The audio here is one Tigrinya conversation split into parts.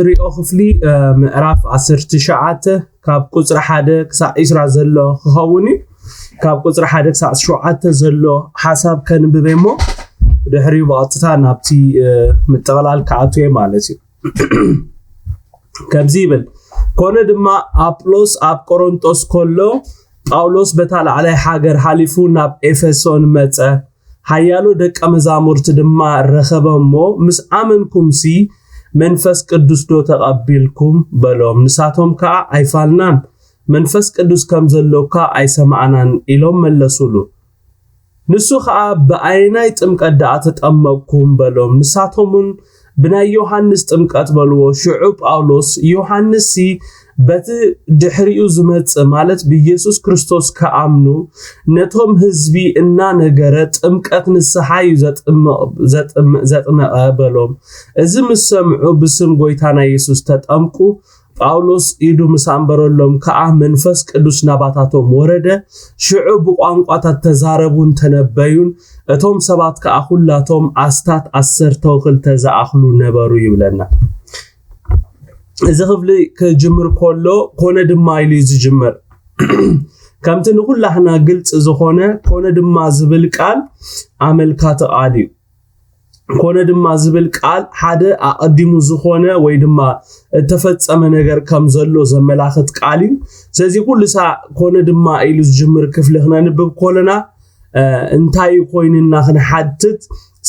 ንሪኦ ክፍሊ ምዕራፍ ዓሰርተ ትሽዓተ ካብ ቁፅሪ ሓደ ክሳዕ ዒስራ ዘሎ ክኸውን እዩ። ካብ ቁፅሪ ሓደ ክሳዕ ሸውዓተ ዘሎ ሓሳብ ከንብበ እሞ ድሕሪኡ ብቐጥታ ናብቲ ምጥቕላል ክኣቱ እየ ማለት እዩ። ከምዚ ይብል፣ ኮነ ድማ ኣጵሎስ ኣብ ቆሮንጦስ ከሎ ጳውሎስ በታ ላዕላይ ሃገር ሓሊፉ ናብ ኤፌሶን መጸ። ሓያሎ ደቀ መዛሙርቲ ድማ ረኸበ እሞ ምስ ኣመንኩምሲ መንፈስ ቅዱስ ዶ ተቐቢልኩም በሎም። ንሳቶም ከኣ ኣይፋልናን፣ መንፈስ ቅዱስ ከም ዘሎካ ኣይሰማዕናን ኢሎም መለሱሉ። ንሱ ኸኣ ብኣየናይ ጥምቀት ደኣ ተጠመቕኩም በሎም። ንሳቶም እውን ብናይ ዮሃንስ ጥምቀት በልዎ። ሽዑ ጳውሎስ ዮሃንስሲ በቲ ድሕሪኡ ዝመጽእ ማለት ብኢየሱስ ክርስቶስ ክኣምኑ ነቶም ህዝቢ እናነገረ ጥምቀት ንስሓ እዩ ዘጥምቕ- ዘጥም- ዘጥመቐ በሎም። እዚ ምስ ሰምዑ ብስም ጎይታና ኢየሱስ ተጠምቁ። ጳውሎስ ኢዱ ምስ ኣንበረሎም ከኣ መንፈስ ቅዱስ ናባታቶም ወረደ። ሽዑ ብቋንቋታት ተዛረቡን ተነበዩን። እቶም ሰባት ከኣ ኩላቶም ኣስታት ዓሰርተ ክልተ ዝኣኽሉ ነበሩ ይብለና። እዚ ክፍሊ ክጅምር ከሎ ኮነ ድማ ኢሉ እዩ ዝጅምር። ከምቲ ንኹላህና ግልፂ ዝኾነ ኮነ ድማ ዝብል ቃል ኣመልካቲ ቃል እዩ። ኮነ ድማ ዝብል ቃል ሓደ ኣቐዲሙ ዝኾነ ወይ ድማ እተፈጸመ ነገር ከም ዘሎ ዘመላኽት ቃል እዩ። ስለዚ ኩሉ ሳዕ ኮነ ድማ ኢሉ ዝጅምር ክፍሊ ክነንብብ ከለና እንታይ እዩ ኮይንና ክንሓትት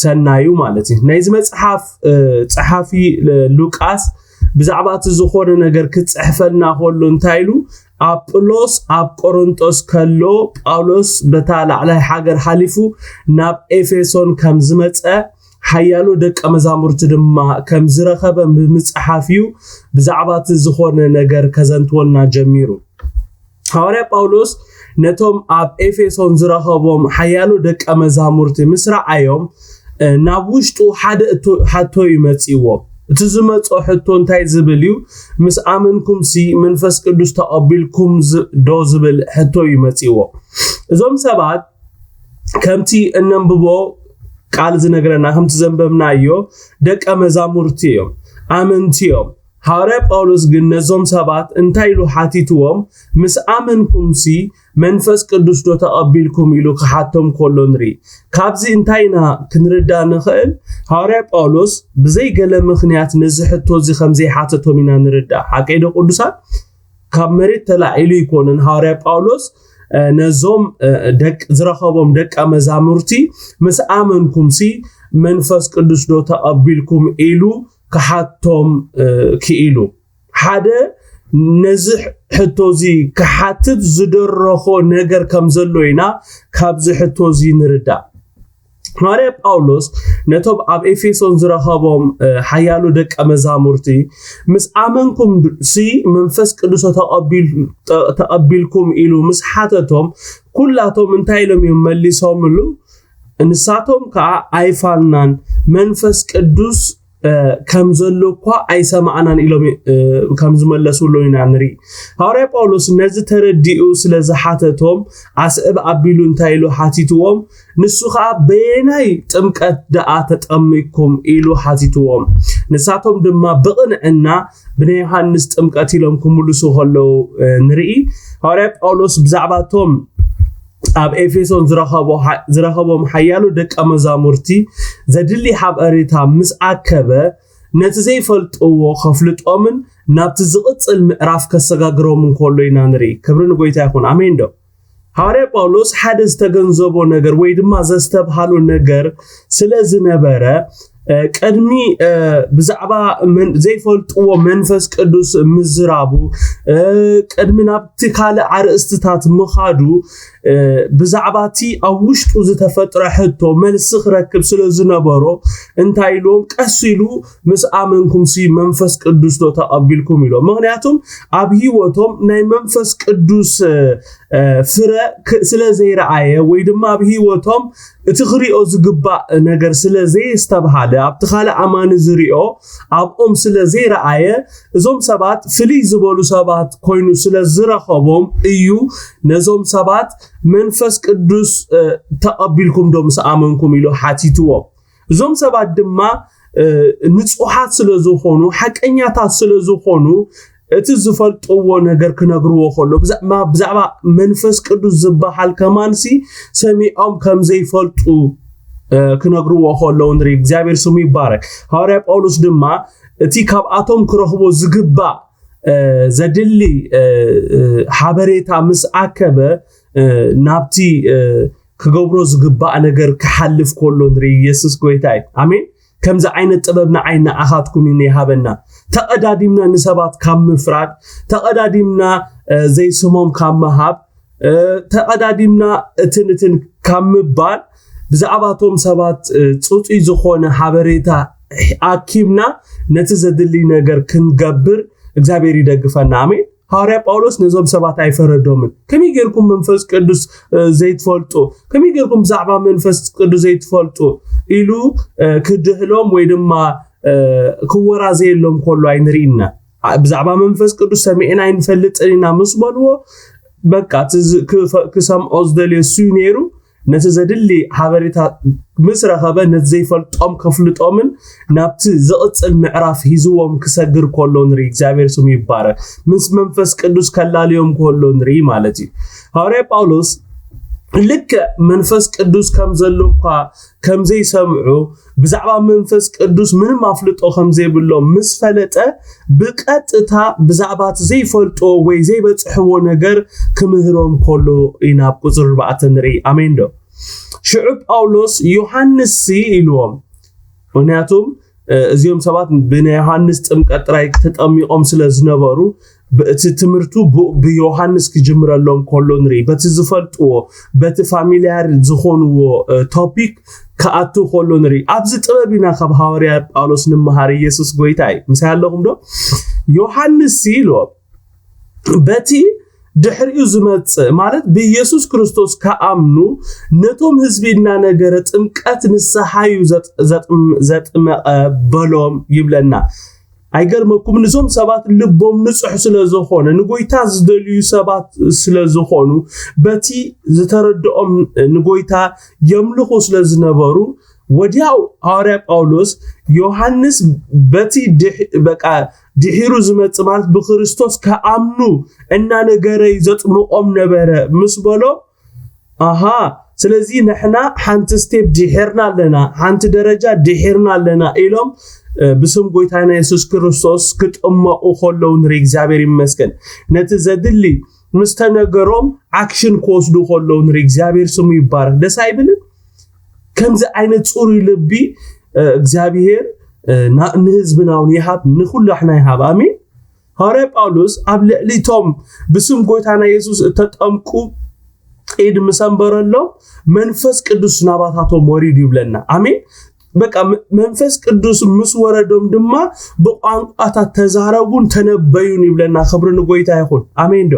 ሰናዩ ማለት እዩ። ናይዚ መጽሓፍ ጸሓፊ ሉቃስ ብዛዕባ እቲ ዝኾነ ነገር ክጽሕፈልና ከሎ እንታይ ኢሉ ኣጵሎስ ኣብ ቆሮንጦስ ከሎ ጳውሎስ በታ ላዕላይ ሃገር ሓሊፉ ናብ ኤፌሶን ከም ዝመጸ ሓያሎ ደቀ መዛሙርቲ ድማ ከም ዝረኸበ ብምጽሓፍ እዩ ብዛዕባ እቲ ዝኾነ ነገር ከዘንትወልና ጀሚሩ። ሃዋርያ ጳውሎስ ነቶም ኣብ ኤፌሶን ዝረኸቦም ሓያሎ ደቀ መዛሙርቲ ምስ ረኣዮም ናብ ውሽጡ ሓደ ሕቶ እዩ መጺእዎ። እቲ ዝመጾ ሕቶ እንታይ ዝብል እዩ? ምስ ኣመንኩም ሲ መንፈስ ቅዱስ ተቐቢልኩም ዶ ዝብል ሕቶ እዩ መጺእዎ። እዞም ሰባት ከምቲ እነንብቦ ቃል ዝነግረና ከምቲ ዘንበብናዮ ደቀ መዛሙርቲ እዮም፣ ኣመንቲ እዮም። ሃዋርያ ጳውሎስ ግን ነዞም ሰባት እንታይ ኢሉ ሓቲትዎም? ምስ ኣመንኩም ሲ መንፈስ ቅዱስ ዶ ተቐቢልኩም ኢሉ ክሓቶም ከሎ ንርኢ። ካብዚ እንታይ ኢና ክንርዳእ ንኽእል? ሃዋርያ ጳውሎስ ብዘይ ገለ ምኽንያት ነዚ ሕቶ እዚ ከም ዘይሓተቶም ኢና ንርዳእ። ሓቀይ ዶ ቅዱሳት? ካብ መሬት ተላዒሉ ኣይኮነን ሃዋርያ ጳውሎስ ነዞም ዝረኸቦም ደቀ መዛሙርቲ ምስ ኣመንኩም ሲ መንፈስ ቅዱስ ዶ ተቐቢልኩም ኢሉ ክሓቶም ክኢሉ። ሓደ ነዚ ሕቶ እዚ ክሓትት ዝደረኾ ነገር ከም ዘሎ ኢና ካብዚ ሕቶ እዚ ንርዳእ። ሃዋርያ ጳውሎስ ነቶም ኣብ ኤፌሶን ዝረኸቦም ሓያሎ ደቀ መዛሙርቲ ምስ ኣመንኩም ሲ መንፈስ ቅዱስ ተቐቢልኩም ኢሉ ምስ ሓተቶም ኩላቶም እንታይ ኢሎም እዮም መሊሶምሉ? ንሳቶም ከዓ ኣይፋልናን መንፈስ ቅዱስ ከም ዘሎ እኳ ኣይሰማዕናን ኢሎም ከም ዝመለስሉ ኢና ንርኢ። ሃዋርያ ጳውሎስ ነዚ ተረዲኡ ስለ ዝሓተቶም ኣስዕብ ኣቢሉ እንታይ ኢሉ ሓቲትዎም? ንሱ ከዓ በየናይ ጥምቀት ደኣ ተጠሚቅኩም ኢሉ ሓቲትዎም። ንሳቶም ድማ ብቕንዕና ብናይ ዮሃንስ ጥምቀት ኢሎም ክምልሱ ከለዉ ንርኢ። ሃዋርያ ጳውሎስ ብዛዕባ እቶም ኣብ ኤፌሶን ዝረኸቦም ሓያሎ ደቀ መዛሙርቲ ዘድሊ ሓበሬታ ምስ ኣከበ ነቲ ዘይፈልጥዎ ከፍልጦምን ናብቲ ዝቕጽል ምዕራፍ ከሰጋግሮምን ከሎ ኢና ንርኢ። ክብሪ ንጎይታ ይኹን። ኣሜን ዶ? ሃዋርያ ጳውሎስ ሓደ ዝተገንዘቦ ነገር ወይ ድማ ዘስተብሃሎ ነገር ስለ ዝነበረ ቅድሚ ብዛዕባ ዘይፈልጥዎ መንፈስ ቅዱስ ምዝራቡ ቅድሚ ናብቲ ካልእ ኣርእስትታት ምኻዱ ብዛዕባ እቲ ኣብ ውሽጡ ዝተፈጥረ ሕቶ መልሲ ክረክብ ስለ ዝነበሮ እንታይ ኢልዎም ቀስ ኢሉ ምስ ኣመንኩም ሲ መንፈስ ቅዱስ ዶ ተቐቢልኩም ኢሎም። ምክንያቱም ኣብ ህይወቶም ናይ መንፈስ ቅዱስ ፍረ ስለ ዘይረኣየ ወይ ድማ ኣብ ህይወቶም እቲ ክሪኦ ዝግባእ ነገር ስለ ዘየስተብሃለ ኣብቲ ካልእ ኣማኒ ዝሪኦ ኣብኦም ስለ ዘይረኣየ እዞም ሰባት ፍልይ ዝበሉ ሰባት ኮይኑ ስለ ዝረኸቦም እዩ ነዞም ሰባት መንፈስ ቅዱስ ተቐቢልኩም ዶ ምስ ኣመንኩም ኢሉ ሓቲትዎም። እዞም ሰባት ድማ ንጹሓት ስለ ዝኾኑ፣ ሓቀኛታት ስለ ዝኾኑ፣ እቲ ዝፈልጥዎ ነገር ክነግርዎ ከሎ፣ ብዛዕባ መንፈስ ቅዱስ ዝበሃል ከማንሲ ሰሚዖም ከም ዘይፈልጡ ክነግርዎ ከለዉ ንርኢ። እግዚኣብሔር ስሙ ይባረክ። ሃዋርያ ጳውሎስ ድማ እቲ ካብኣቶም ክረኽቦ ዝግባእ ዘድሊ ሓበሬታ ምስ ኣከበ ናብቲ ክገብሮ ዝግባእ ነገር ክሓልፍ ከሎ ንርኢ። ኢየሱስ ጎይታ እዩ። ኣሜን። ከምዚ ዓይነት ጥበብ ንዓይ ንዓኻትኩም እዩ ይሃበና። ተቐዳዲምና ንሰባት ካብ ምፍራድ፣ ተቐዳዲምና ዘይስሞም ካብ ምሃብ፣ ተቐዳዲምና እትን እትን ካብ ምባል፣ ብዛዕባቶም ሰባት ጽጹይ ዝኾነ ሓበሬታ ኣኪብና ነቲ ዘድሊ ነገር ክንገብር እግዚኣብሔር ይደግፈና። ኣሜን። ሃዋርያ ጳውሎስ ነዞም ሰባት ኣይፈረዶምን። ከመይ ጌርኩም መንፈስ ቅዱስ ዘይትፈልጡ፣ ከመይ ጌርኩም ብዛዕባ መንፈስ ቅዱስ ዘይትፈልጡ ኢሉ ክድህሎም ወይ ድማ ክወራዘየሎም ከሎ ኣይንርኢና። ብዛዕባ መንፈስ ቅዱስ ሰሚዕና ኣይንፈልጥን ኢና ምስ በልዎ፣ በቃ ክሰምዖ ዝደልዮ እሱ እዩ ነይሩ። ነቲ ዘድሊ ሓበሬታ ምስ ረኸበ፣ ነቲ ዘይፈልጦም ከፍልጦምን ናብቲ ዝቕጽል ምዕራፍ ሂዝዎም ክሰግር ከሎ ንርኢ። እግዚኣብሔር ስሙ ይባረክ። ምስ መንፈስ ቅዱስ ከላልዮም ከሎ ንርኢ ማለት እዩ። ሃዋርያ ጳውሎስ ልክዕ መንፈስ ቅዱስ ከም ዘሎ እኳ ከም ዘይሰምዑ፣ ብዛዕባ መንፈስ ቅዱስ ምንም ኣፍልጦ ከም ዘይብሎም ምስ ፈለጠ፣ ብቐጥታ ብዛዕባ እቲ ዘይፈልጦ ወይ ዘይበጽሕዎ ነገር ክምህሮም ከሎ ኢና ኣብ ቁጽሪ ኣርባዕተ ንርኢ። ኣሜን ዶ? ሽዑ ጳውሎስ፣ "ዮሃንስ ሲ?" ኢልዎም። ምክንያቱም እዚኦም ሰባት ብናይ ዮሃንስ ጥምቀት ጥራይ ተጠሚቖም ስለ ዝነበሩ፣ እቲ ትምህርቱ ብዮሃንስ ክጅምረሎም ከሎ ንርኢ። በቲ ዝፈልጥዎ፣ በቲ ፋሚልያር ዝኾንዎ ቶፒክ ክኣቱ ከሎ ንርኢ። ኣብዚ ጥበብ ኢና ካብ ሃዋርያ ጳውሎስ ንምሃር። ኢየሱስ ጎይታ እዩ። ምሳይ ኣለኹም ዶ? "ዮሃንስ ሲ?" ኢልዎም። በቲ ድሕሪኡ ዝመጽእ፣ ማለት ብኢየሱስ ክርስቶስ ክኣምኑ ነቶም ህዝቢ እናነገረ፣ "ጥምቀት ንስሓ እዩ ዘጥመቐ" በሎም ይብለና። ኣይገርመኩም? ንዞም ሰባት ልቦም ንጹሕ ስለ ዝኾነ፣ ንጎይታ ዝደልዩ ሰባት ስለ ዝኾኑ፣ በቲ ዝተረድኦም ንጎይታ የምልኹ ስለ ዝነበሩ፣ ወዲያው ሃዋርያ ጳውሎስ፣ "ዮሃንስ በቲ በቃ ድሒሩ ዝመጽእ፣ ማለት ብክርስቶስ ከኣምኑ እናነገረ ዘጥምቖም ነበረ" ምስ በሎ፣ ኣሃ፣ ስለዚ ንሕና ሓንቲ ስቴፕ ድሒርና ኣለና፣ ሓንቲ ደረጃ ድሒርና ኣለና ኢሎም ብስም ጎይታና የሱስ ክርስቶስ ክጥመቑ ከለዉ ንርኢ። እግዚኣብሔር ይመስገን። ነቲ ዘድሊ ምስ ተነገሮም ኣክሽን ክወስዱ ከለዉ ንርኢ። እግዚኣብሔር ስሙ ይባረክ። ደስ ኣይብልን? ከምዚ ዓይነት ጽሩይ ልቢ እግዚኣብሔር ንህዝብና እውን ይሃብ፣ ንኩላሕና ይሃብ። ኣሜን። ሃዋርያ ጳውሎስ ኣብ ልዕሊቶም ብስም ጎይታና የሱስ እተጠምቁ ኢድ ምስ ኣንበረሎም፣ መንፈስ ቅዱስ ናባታቶም ወሪዱ ይብለና። ኣሜን። በቃ መንፈስ ቅዱስ ምስ ወረዶም ድማ ብቋንቋታት ተዛረቡን ተነበዩን ይብለና። ክብሪ ንጎይታ ይኹን። ኣሜን ዶ?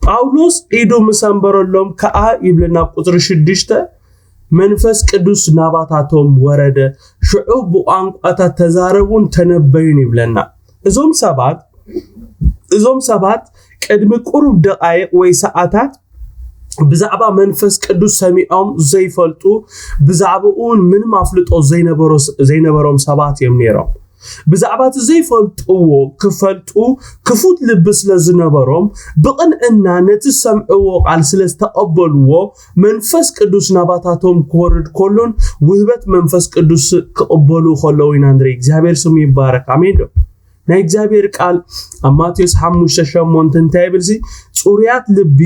ጳውሎስ ኢዱ ምስ ኣንበረሎም ከኣ ይብለና ኣብ ቁጽሪ ሽዱሽተ፣ መንፈስ ቅዱስ ናባታቶም ወረደ፣ ሽዑ ብቋንቋታት ተዛረቡን ተነበዩን ይብለና። እዞም ሰባት እዞም ሰባት ቅድሚ ቁሩብ ደቓይቕ ወይ ሰዓታት ብዛዕባ መንፈስ ቅዱስ ሰሚዖም ዘይፈልጡ፣ ብዛዕባኡ እውን ምንም ኣፍልጦ ዘይነበሮም ሰባት እዮም ነይሮም። ብዛዕባ እቲ ዘይፈልጥዎ ክፈልጡ ክፉት ልቢ ስለ ዝነበሮም፣ ብቕንዕና ነቲ ዝሰምዕዎ ቃል ስለ ዝተቐበልዎ፣ መንፈስ ቅዱስ ናባታቶም ክወርድ ከሎን ውህበት መንፈስ ቅዱስ ክቕበሉ ከለዉ ኢና ንርኢ። እግዚኣብሔር ስሙ ይባረክ። ኣሜን ዶ? ናይ እግዚኣብሔር ቃል ኣብ ማቴዎስ ሓሙሽተ ሸሞንተ እንታይ ይብል? ጽሩያት ልቢ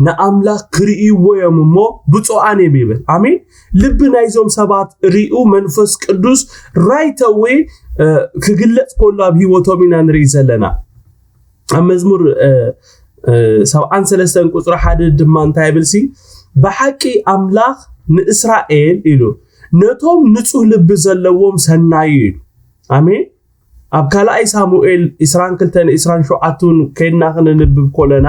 ንኣምላኽ ክርእይዎ እዮም እሞ ብፁዓን እዮም ይብል። ኣሜን። ልቢ ናይዞም ሰባት ርእዩ መንፈስ ቅዱስ ራይተዌ ክግለጽ ከሎ ኣብ ህይወቶም ኢና ንርኢ ዘለና። ኣብ መዝሙር ሰብዓን ሰለስተን ቁጽሪ ሓደ ድማ እንታይ ይብል ሲ? "ብሓቂ ኣምላኽ ንእስራኤል" ኢሉ፣ "ነቶም ንጹህ ልቢ ዘለዎም ሰናዩ" ኢሉ። ኣሜን። ኣብ ካልኣይ ሳሙኤል ዕስራን ክልተን ዕስራን ሸውዓተን ከይድና ክነንብብ ኮለና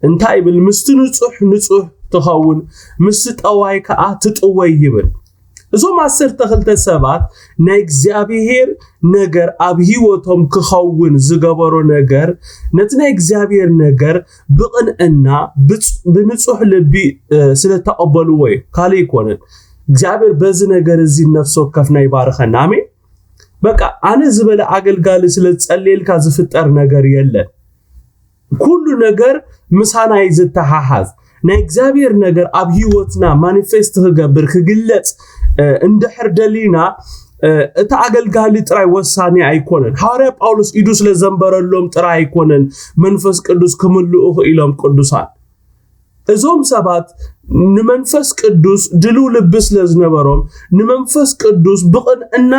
እንታይ ይብል? "ምስቲ ንጹሕ ንጹሕ ትኸውን፣ ምስቲ ጠዋይ ከኣ ትጥወይ" ይብል። እዞም ዓሰርተ ክልተ ሰባት ናይ እግዚኣብሔር ነገር ኣብ ህይወቶም ክኸውን ዝገበሮ ነገር፣ ነቲ ናይ እግዚኣብሔር ነገር ብቕንዕና ብንጹሕ ልቢ ስለ ተቐበልዎ እዩ፣ ካልእ ኣይኮነን። እግዚኣብሔር በዚ ነገር እዚ ነፍሲ ወከፍና ይባርኸና። ኣሜን። በቃ ኣነ ዝበለ ኣገልጋሊ ስለ ዝጸልየልካ ዝፍጠር ነገር የለን። ኩሉ ነገር ምሳና እዩ ዝተሓሓዝ። ናይ እግዚኣብሔር ነገር ኣብ ህይወትና ማኒፌስት ክገብር ክግለጽ እንድሕር ደሊና እቲ ኣገልጋሊ ጥራይ ወሳኒ ኣይኮነን። ሃዋርያ ጳውሎስ ኢዱ ስለ ዘንበረሎም ጥራይ ኣይኮነን መንፈስ ቅዱስ ክምልኡ ክኢሎም ቅዱሳን። እዞም ሰባት ንመንፈስ ቅዱስ ድልው ልቢ ስለ ዝነበሮም ንመንፈስ ቅዱስ ብቕንዕና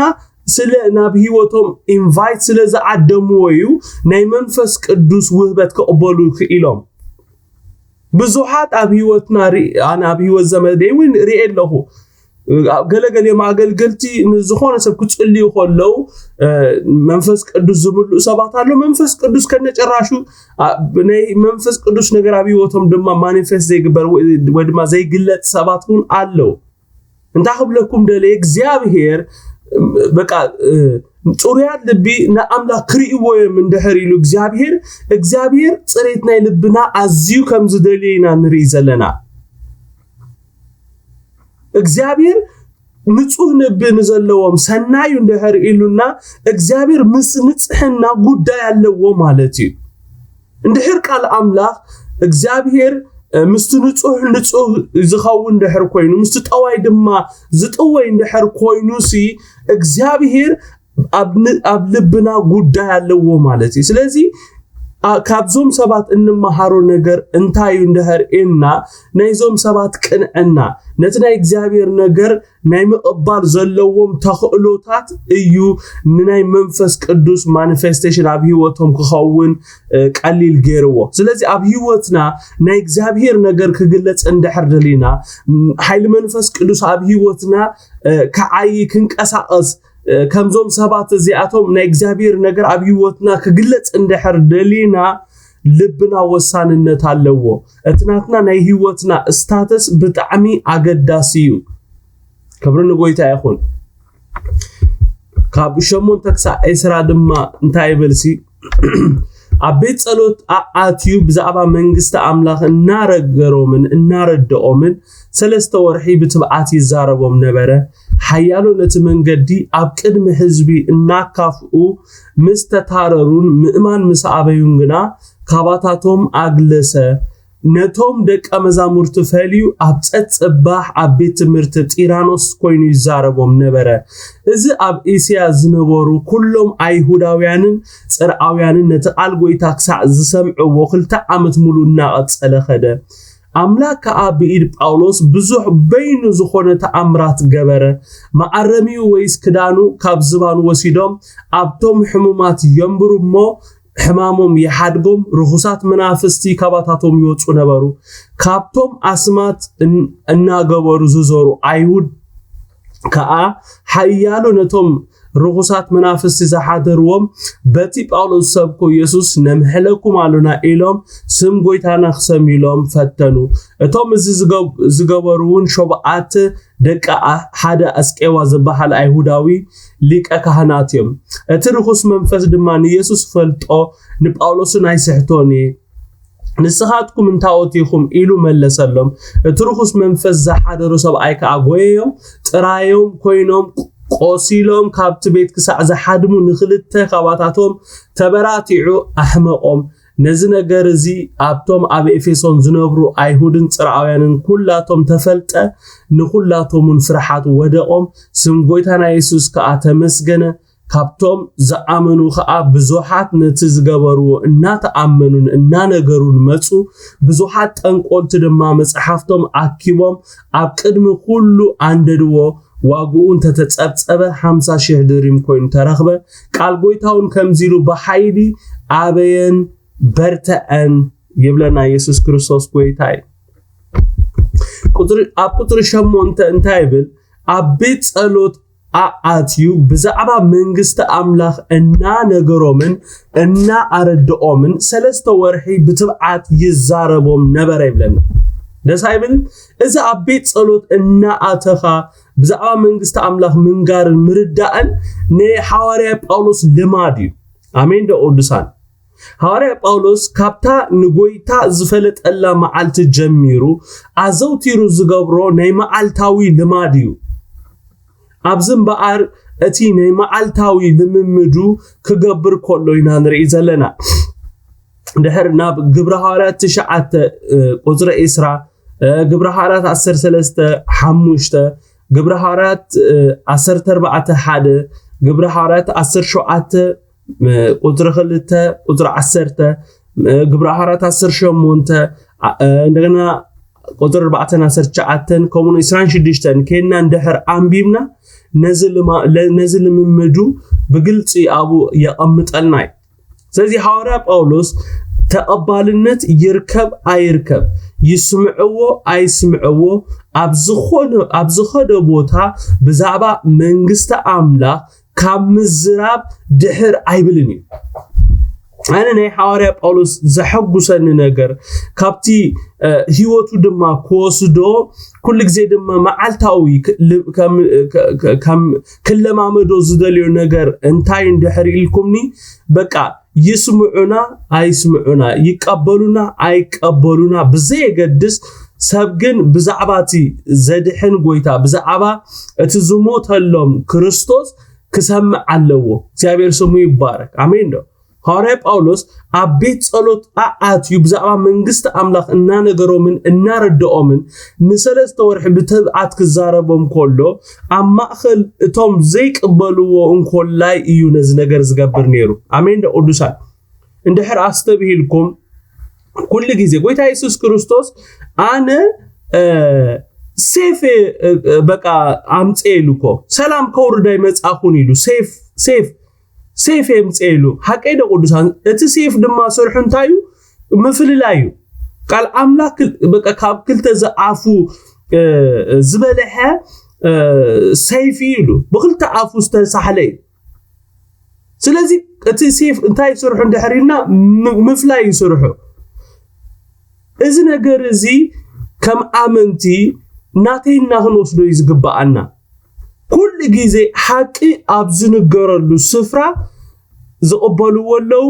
ስለ ናብ ህይወቶም ኢንቫይት ስለ ዝዓደምዎ እዩ ናይ መንፈስ ቅዱስ ውህበት ክቕበሉ ክኢሎም። ብዙሓት ኣብ ህይወትና ኣነ ኣብ ህይወት ዘመደይ እውን ርኤ ኣለኹ። ገለገሊኦም ኣገልገልቲ ንዝኾነ ሰብ ክጽልዩ ከለዉ መንፈስ ቅዱስ ዝምልኡ ሰባት ኣሎ። መንፈስ ቅዱስ ከነጨራሹ ናይ መንፈስ ቅዱስ ነገር ኣብ ህይወቶም ድማ ማኒፌስት ዘይግበር ወይ ድማ ዘይግለጽ ሰባት እውን ኣለዉ። እንታይ ክብለኩም ደለ እግዚኣብሔር በቃ ጽሩያት ልቢ ንኣምላኽ ክርእይዎ እዮም እንድሕር ኢሉ እግዚኣብሔር እግዚኣብሔር ጽሬት ናይ ልብና ኣዝዩ ከም ዝደልየ ኢና ንርኢ ዘለና። እግዚኣብሔር ንጹህ ልቢ ንዘለዎም ሰናዩ እንድሕር ኢሉና እግዚኣብሔር ምስ ንጽሕና ጉዳይ ኣለዎ ማለት እዩ። እንድሕር ቃል ኣምላኽ እግዚኣብሔር ምስቲ ንጹህ ንጹህ ዝኸውን ድሕር ኮይኑ ምስቲ ጠዋይ ድማ ዝጥወይ እንድሕር ኮይኑ ሲ እግዚኣብሔር ኣብ ልብና ጉዳይ ኣለዎ ማለት እዩ። ስለዚ ካብዞም ሰባት እንመሃሮ ነገር እንታይ እዩ እንድሕር ኢልና ናይዞም ሰባት ቅንዕና ነቲ ናይ እግዚኣብሔር ነገር ናይ ምቕባል ዘለዎም ተኽእሎታት እዩ ንናይ መንፈስ ቅዱስ ማኒፌስቴሽን ኣብ ህይወቶም ክኸውን ቀሊል ገይርዎ። ስለዚ ኣብ ህይወትና ናይ እግዚኣብሔር ነገር ክግለጽ እንድሕር ደሊና ሓይሊ መንፈስ ቅዱስ ኣብ ህይወትና ክዓይ ክንቀሳቐስ ከምዞም ሰባት እዚኣቶም ናይ እግዚኣብሔር ነገር ኣብ ህይወትና ክግለጽ እንድሕር ደሊና ልብና ወሳንነት ኣለዎ። እቲ ናትና ናይ ህይወትና ስታተስ ብጣዕሚ ኣገዳሲ እዩ። ክብሪ ንጎይታ ይኹን። ካብ ሸሞንተ ክሳዕ ዒስራ ድማ እንታይ ይበልሲ ኣብ ቤት ጸሎት ኣኣትዩ ብዛዕባ መንግስቲ ኣምላኽ እናረገሮምን እናረድኦምን ሰለስተ ወርሒ ብትብዓት ይዛረቦም ነበረ። ሓያሎ ነቲ መንገዲ ኣብ ቅድሚ ህዝቢ እናካፍኡ ምስ ተታረሩን ምእማን ምስ ኣበዩን ግና ካባታቶም ኣግለሰ። ነቶም ደቀ መዛሙርቲ ፈልዩ ኣብ ጸጽባሕ ኣብ ቤት ትምህርቲ ጢራኖስ ኮይኑ ይዛረቦም ነበረ። እዚ ኣብ እስያ ዝነበሩ ኩሎም ኣይሁዳውያንን ጽርዓውያንን ነቲ ቃል ጎይታ ክሳዕ ዝሰምዕዎ ክልተ ዓመት ሙሉ እናቐጸለ ኸደ። ኣምላኽ ከኣ ብኢድ ጳውሎስ ብዙሕ በይኑ ዝኾነ ተኣምራት ገበረ። መኣረሚኡ ወይስ ክዳኑ ካብ ዝባን ወሲዶም ኣብቶም ሕሙማት የንብሩ እሞ ሕማሞም ይሓድጎም፣ ርኹሳት መናፍስቲ ካባታቶም ይወጹ ነበሩ። ካብቶም ኣስማት እናገበሩ ዝዞሩ ኣይሁድ ከኣ ሓያሎ ነቶም ርኹሳት መናፍስቲ ዝሓደርዎም በቲ ጳውሎስ ዝሰብኮ ኢየሱስ ነምሕለኩም ኣሉና ኢሎም ስም ጎይታና ክሰምዩሎም ፈተኑ። እቶም እዚ ዝገበሩ እውን ሸብዓተ ደቂ ሓደ ኣስቄዋ ዝበሃል ኣይሁዳዊ ሊቀ ካህናት እዮም። እቲ ርኹስ መንፈስ ድማ ንኢየሱስ ፈልጦ ንጳውሎስን ኣይስሕቶን እየ። ንስኻትኩም እንታወት ኢኹም ኢሉ መለሰሎም። እቲ ርኹስ መንፈስ ዝሓደሮ ሰብኣይ ከኣ ጎየዮም፣ ጥራዮም ኮይኖም ቆሲሎም ካብቲ ቤት ክሳዕ ዝሓድሙ ንኽልተ ካባታቶም ተበራቲዑ ኣሕመቖም። ነዚ ነገር እዚ ኣብቶም ኣብ ኤፌሶን ዝነብሩ ኣይሁድን ጽርዓውያንን ኩላቶም ተፈልጠ፣ ንኹላቶም እውን ፍርሓት ወደቖም። ስም ጎይታና የሱስ ከኣ ተመስገነ። ካብቶም ዝኣመኑ ኸኣ ብዙሓት ነቲ ዝገበርዎ እናተኣመኑን እናነገሩን መጹ። ብዙሓት ጠንቆልቲ ድማ መጽሓፍቶም ኣኪቦም ኣብ ቅድሚ ኩሉ ኣንደድዎ። ዋግኡ እንተተጸብጸበ ሓምሳ ሽሕ ድሪም ኮይኑ ተረኽበ። ቃል ጎይታውን ከምዚ ኢሉ ብሓይሊ ኣበየን በርተዐን ይብለና። የሱስ ክርስቶስ ጎይታ እዩ። ኣብ ቁፅሪ ሸሞንተ እንታይ ይብል? ኣብ ቤት ጸሎት ኣኣትዩ ብዛዕባ መንግስቲ ኣምላኽ እናነገሮምን እናኣረድኦምን ሰለስተ ወርሒ ብትብዓት ይዛረቦም ነበረ ይብለና። ደስ ኣይብል? እዚ ኣብ ቤት ጸሎት እናኣተኻ ብዛዕባ መንግስቲ ኣምላኽ ምንጋርን ምርዳእን ናይ ሓዋርያ ጳውሎስ ልማድ እዩ። ኣሜን ዶ ቅዱሳን? ሃዋርያ ጳውሎስ ካብታ ንጎይታ ዝፈለጠላ መዓልቲ ጀሚሩ ኣዘውቲሩ ዝገብሮ ናይ መዓልታዊ ልማድ እዩ። ኣብዚ እምበኣር እቲ ናይ መዓልታዊ ልምምዱ ክገብር ከሎ ኢና ንርኢ ዘለና። ድሕር ናብ ግብረ ሃዋርያት ትሽዓተ ቁፅሪ ዒስራ፣ ግብረ ሃዋርያት ዓሰርተ ሰለስተ ሓሙሽተ፣ ግብረ ሃዋርያት ዓሰርተ ኣርባዕተ ሓደ፣ ግብረ ሃዋርያት ዓሰርተ ሸውዓተ ቁፅሪ ክልተ፣ ቁፅሪ ዓሰርተ፣ ግብረ ሃዋርያት ዓሰርተ ሸሞንተ፣ እንደገና ቁፅሪ ኣርባዕተ ዓሰርተ ትሽዓተ፣ ከምኡ ዒስራን ሽዱሽተን ኬና እንድሕር ኣንቢብና ነዚ ልምምዱ ብግልፂ ኣብኡ የቐምጠልና እዩ። ስለዚ ሃዋርያ ጳውሎስ ተቐባልነት ይርከብ ኣይርከብ፣ ይስምዕዎ ኣይስምዕዎ፣ ኣብ ዝኾነ ኣብ ዝኸደ ቦታ ብዛዕባ መንግስቲ ኣምላኽ ካብ ምዝራብ ድሕር ኣይብልን እዩ። ኣነ ናይ ሃዋርያ ጳውሎስ ዘሐጉሰኒ ነገር ካብቲ ህይወቱ ድማ ክወስዶ፣ ኩሉ ግዜ ድማ መዓልታዊ ክለማመዶ ዝደልዮ ነገር እንታይ እንድሕር ኢልኩምኒ፣ በቃ ይስምዑና ኣይስምዑና፣ ይቀበሉና ኣይቀበሉና ብዘየገድስ፣ ሰብ ግን ብዛዕባ እቲ ዘድሕን ጎይታ፣ ብዛዕባ እቲ ዝሞተሎም ክርስቶስ ክሰምዕ ኣለዎ። እግዚኣብሔር ስሙ ይባረክ። ኣሜን ዶ? ሃዋርያ ጳውሎስ ኣብ ቤት ጸሎት ኣኣትዩ ብዛዕባ መንግስቲ ኣምላኽ እናነገሮምን እናረድኦምን ንሰለስተ ወርሒ ብትብዓት ክዛረቦም ከሎ፣ ኣብ ማእኸል እቶም ዘይቅበልዎ እንኮላይ እዩ ነዚ ነገር ዝገብር ነይሩ። ኣሜን ዶ ቅዱሳን? እንድሕር ኣስተብሂልኩም፣ ኩሉ ግዜ ጎይታ የሱስ ክርስቶስ ኣነ ሴፍ በቃ ኣምፅኤ ኢሉ እኮ፣ ሰላም ከውርድ ኣይመፃኹን ኢሉ፣ ሴፍ ሴፍ ሴፍ የምፅኤ ኢሉ። ሓቀይ ዶ ቅዱሳን? እቲ ሴፍ ድማ ስርሑ እንታይ እዩ? ምፍልላይ እዩ። ቃል ኣምላኽ ካብ ክልተ ዝኣፉ ዝበለሐ ሰይፊ እዩ ኢሉ፣ ብክልተ ኣፉ ዝተሳሕለ እዩ። ስለዚ እቲ ሴፍ እንታይ ስርሑ እንድሕር ኢልና፣ ምፍላይ እዩ ስርሑ። እዚ ነገር እዚ ከም ኣመንቲ ናተይና ክንወስዶ እዩ ዝግብኣና። ኩሉ ግዜ ሓቂ ኣብ ዝንገረሉ ስፍራ ዝቕበልዎ ኣለዉ፣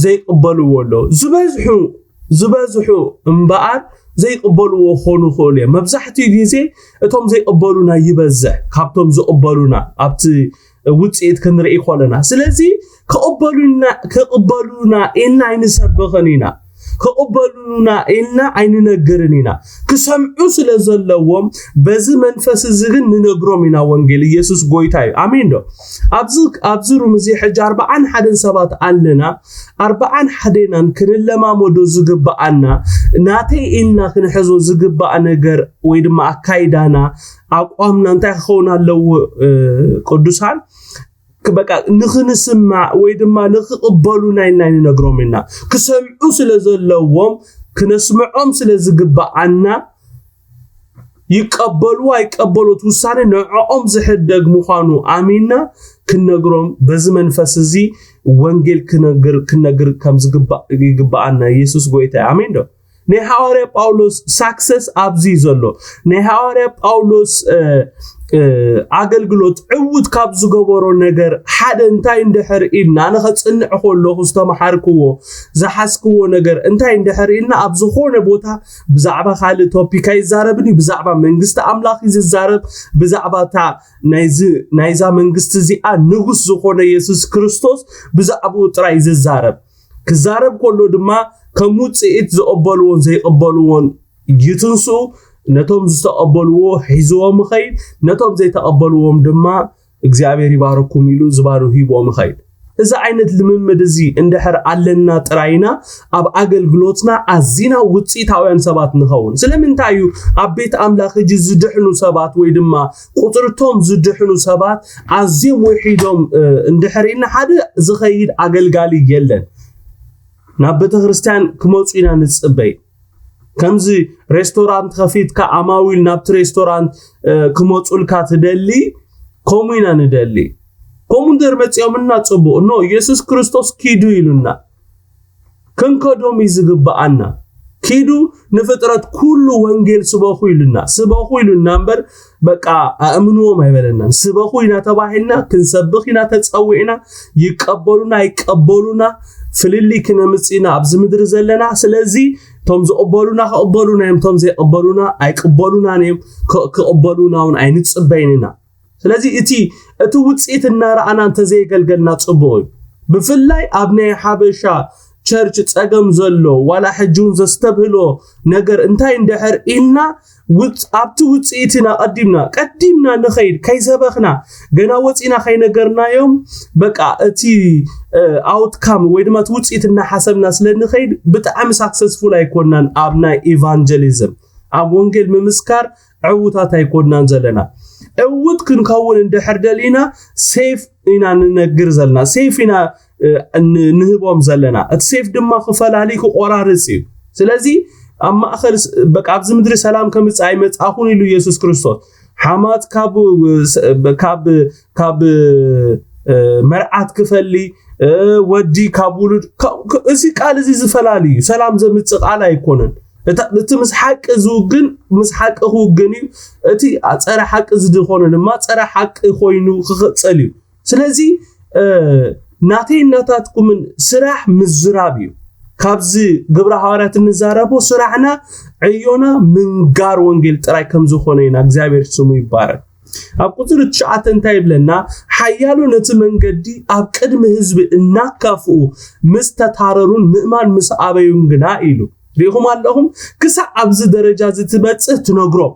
ዘይቕበልዎ ኣለዉ። ዝበዝሑ ዝበዝሑ እምበኣር ዘይቕበልዎ ክኾኑ ይኽእሉ እዮም። መብዛሕትኡ ግዜ እቶም ዘይቕበሉና ይበዝሕ ካብቶም ዝቕበሉና ኣብቲ ውፅኢት ክንርኢ ከለና። ስለዚ ክቕበሉና ክቕበሉና ኢልና ኣይንሰብኽን ኢና፣ ክቕበሉና ኢልና ኣይንነግርን ኢና። ክሰምዑ ስለ ዘለዎም በዚ መንፈስ እዚ ግን ንነግሮም ኢና ወንጌል። ኢየሱስ ጎይታ እዩ። ኣሜን ዶ? ኣብዚ ኣብዚ ሩም እዚ ሕጂ ኣርባዓን ሓደን ሰባት ኣለና። ኣርባዓን ሓደናን ክንለማመዶ ዝግብኣና፣ ናተይ ኢልና ክንሕዞ ዝግባእ ነገር ወይ ድማ ኣካይዳና፣ ኣቋምና እንታይ ክኸውን ኣለዎ? ቅዱሳን በቃ ንኽንስማዕ ወይ ድማ ንኽቕበሉና ኢልና ንነግሮም ኢና። ክሰምዑ ስለ ዘለዎም ክነስምዖም ስለ ዝግብኣና፣ ይቀበሉ ኣይቀበሉ እቲ ውሳነ ንዕኦም ዝሕደግ ምዃኑ ኣሚንና ክንነግሮም፣ በዚ መንፈስ እዚ ወንጌል ክነግር ክነግር ከም ዝግባእ ይግባኣና። ኢየሱስ ጎይታ እዩ። ኣሜን ዶ? ናይ ሃዋርያ ጳውሎስ ሳክሰስ ኣብዚ እዩ ዘሎ። ናይ ሃዋርያ ጳውሎስ ኣገልግሎት ዕውት ካብ ዝገበሮ ነገር ሓደ እንታይ እንድሕር ኢልና፣ ኣነ ከጽንዕ ከለኹ ዝተመሃርክዎ ዝሓዝክዎ ነገር እንታይ እንድሕር ኢልና፣ ኣብ ዝኾነ ቦታ ብዛዕባ ካልእ ቶፒክ ኣይዛረብን እዩ። ብዛዕባ መንግስቲ ኣምላኽ እዩ ዝዛረብ። ብዛዕባ እታ ናይዚ ናይዛ መንግስቲ እዚኣ ንጉስ ዝኾነ የሱስ ክርስቶስ ብዛዕባኡ ጥራይ እዩ ዝዛረብ። ክዛረብ ከሎ ድማ ከም ውፅኢት ዝቕበልዎን ዘይቕበልዎን ይትንስኡ። ነቶም ዝተቐበልዎ ሒዝዎም ይኸይድ፣ ነቶም ዘይተቐበልዎም ድማ እግዚኣብሔር ይባርኩም ኢሉ ዝባኑ ሂብዎም ይኸይድ። እዚ ዓይነት ልምምድ እዚ እንድሕር ኣለና ጥራይና ኣብ ኣገልግሎትና ኣዚና ውፅኢታውያን ሰባት ንኸውን። ስለምንታይ እዩ ኣብ ቤት ኣምላኽ ሕጂ ዝድሕኑ ሰባት ወይ ድማ ቁፅርቶም ዝድሕኑ ሰባት ኣዝዮም ውሒዶም እንድሕር ኢልና ሓደ ዝኸይድ ኣገልጋሊ የለን። ናብ ቤተ ክርስቲያን ክመፁ ኢና ንፅበይ። ከምዚ ሬስቶራንት ከፊትካ ኣማዊል ናብቲ ሬስቶራንት ክመፁልካ ትደሊ፣ ከምኡ ኢና ንደሊ። ከምኡ እንድሕር መፂኦምልና ፅቡቕ፣ ኖ ኢየሱስ ክርስቶስ ኪዱ ኢሉና ክንከዶም እዩ ዝግብኣና። ኪዱ ንፍጥረት ኩሉ ወንጌል ስበኹ ኢሉና። ስበኹ ኢሉና እምበር በቃ ኣእምንዎም ኣይበለናን። ስበኹ ኢና ተባሂልና፣ ክንሰብኽ ኢና ተፀዊዕና። ይቀበሉና ኣይቀበሉና ፍልልይ ክነምፅእ ኢና ኣብዚ ምድሪ ዘለና። ስለዚ እቶም ዝቕበሉና ክቕበሉና እዮም፣ እቶም ዘይቕበሉና ኣይቅበሉናን እዮም። ክቕበሉና እውን ኣይንፅበይን ኢና። ስለዚ እቲ እቲ ውፅኢት እናረኣና እንተዘየገልገልና ፅቡቕ እዩ። ብፍላይ ኣብ ናይ ሓበሻ ቸርች ፀገም ዘሎ ዋላ ሕጂ እውን ዘስተብህሎ ነገር እንታይ እንድሕር ኢልና ውፅ- ኣብቲ ውፅኢት ኢና ቀዲምና ቀዲምና ንኸይድ ከይሰበኽና ገና ወፂና ከይነገርናዮም በቃ እቲ ኣውትካም ወይ ድማ እቲ ውፅኢት እናሓሰብና ስለ ንኸይድ ብጣዕሚ ሳክሰስፉል ኣይኮናን ኣብ ናይ ኢቫንጀሊዝም ኣብ ወንጌል ምምስካር ዕዉታት ኣይኮናን ዘለና። ዕዉት ክንከውን እንድሕር ደሊና ሴፍ ኢና ንነግር ዘለና ሴፍ ኢና ንህቦም ዘለና እቲ ሴፍ ድማ ክፈላሊ ክቆራርፅ እዩ። ስለዚ ኣብ ማእኸል በቃ ኣብዚ ምድሪ ሰላም ከምፅእ ኣይመፃእኹን ኢሉ ኢየሱስ ክርስቶስ ሓማት ካብ ካብ ካብ መርዓት ክፈሊ ወዲ ካብ ውሉድ እዚ ቃል እዚ ዝፈላሊ እዩ። ሰላም ዘምፅእ ቃል ኣይኮነን። እቲ ምስ ሓቂ ዝውግን ምስ ሓቂ ክውግን እዩ። እቲ ፀረ ሓቂ ዝድኾነ ድማ ፀረ ሓቂ ኮይኑ ክቕፅል እዩ። ስለዚ ናተይ እናታትኩምን ስራሕ ምዝራብ እዩ። ካብዚ ግብረ ሃዋርያት እንዛረቦ ስራሕና ዕዮና ምንጋር ወንጌል ጥራይ ከም ዝኾነ ኢና። እግዚኣብሔር ስሙ ይባረክ። ኣብ ቁፅሪ ትሽዓተ እንታይ ይብለና? ሓያሎ ነቲ መንገዲ ኣብ ቅድሚ ህዝቢ እናካፍኡ ምስ ተታረሩን ምእማን ምስ ኣበዩን ግና ኢሉ ሪኢኹም ኣለኹም። ክሳዕ ኣብዚ ደረጃ እዚ ትበፅህ ትነግሮም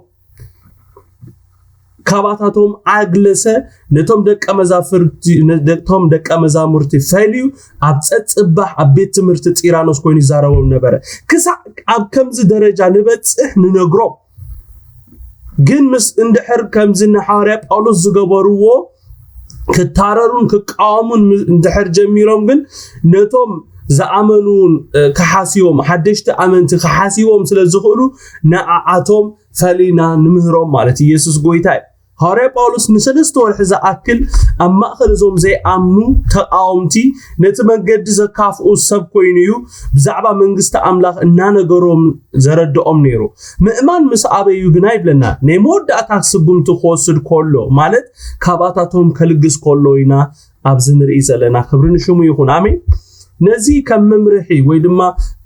ካባታቶም ኣግለሰ ነቶም ደቀ መዛፍርቲ ነቶም ደቀ መዛሙርቲ ፈልዩ ኣብ ጸጽባሕ ኣብ ቤት ትምህርቲ ጢራኖስ ኮይኑ ይዛረቦም ነበረ። ክሳዕ ኣብ ከምዚ ደረጃ ንበጽሕ ንነግሮም። ግን ምስ እንድሕር ከምዚ ንሓዋርያ ጳውሎስ ዝገበርዎ ክታረሩን ክቃወሙን እንድሕር ጀሚሮም ግን ነቶም ዝኣመኑን ክሓስዮም ሓደሽቲ ኣመንቲ ክሓስዎም ስለ ዝኽእሉ ንዓዓቶም ፈሊና ንምህሮም ማለት ኢየሱስ ጎይታ እዩ። ሃዋርያ ጳውሎስ ንሰለስተ ወርሒ ዝኣክል ኣብ ማእኸል እዞም ዘይኣምኑ ተቃወምቲ ነቲ መንገዲ ዘካፍኡ ሰብ ኮይኑ እዩ ብዛዕባ መንግስቲ ኣምላኽ እናነገሮም ዘረድኦም ነይሩ። ምእማን ምስ ኣበዩ ግና ይብለና ናይ መወዳእታ ስጉምቲ ክወስድ ከሎ ማለት ካባታቶም ከልግስ ከሎ ኢና ኣብዚ ንርኢ ዘለና። ክብሪ ንሽሙ ይኹን። ኣሜን። ነዚ ከም መምርሒ ወይ ድማ